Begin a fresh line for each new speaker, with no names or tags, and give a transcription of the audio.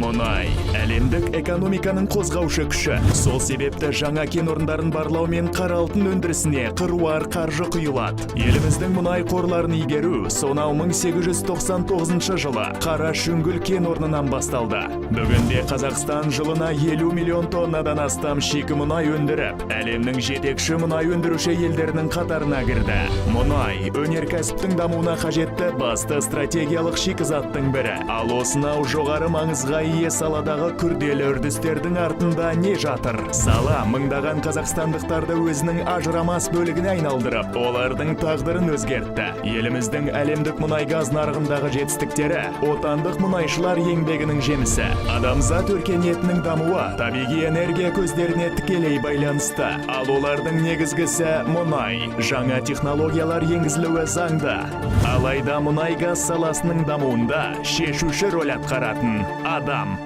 Мұнай – әлемдік экономиканың қозғаушы күші. Сол себепті жаңа кен орындарын барлау мен қара алтын өндірісіне қыруар қаржы құйылады. Еліміздің мұнай қорларын игеру сонау 1899 жылы Қара Шүңгіл кен орнынан басталды. Бүгінде Қазақстан жылына 50 миллион тоннадан астам шикі мұнай өндіріп, әлемнің жетекші мұнай өндіруші елдерінің қатарына кірді. Мұнай – өнеркәсіптің дамуына қажетті басты стратегиялық шикізаттың бірі. Ал осынау жоғары маңызға ие саладағы күрделі үрдістердің артында не жатыр? Сала мыңдаған қазақстандықтарды өзінің ажырамас бөлігіне айналдырып, олардың тағдырын өзгертті. Еліміздің әлемдік мұнай газ нарығындағы жетістіктері – отандық мұнайшылар еңбегінің жемісі. Адамзат өркениетінің дамуы табиғи энергия көздеріне тікелей байланысты. Ал олардың негізгісі – мұнай. Жаңа технологиялар енгізілуі заңды. Алайда мұнай газ саласының дамуында шешуші рөл атқаратын – адам.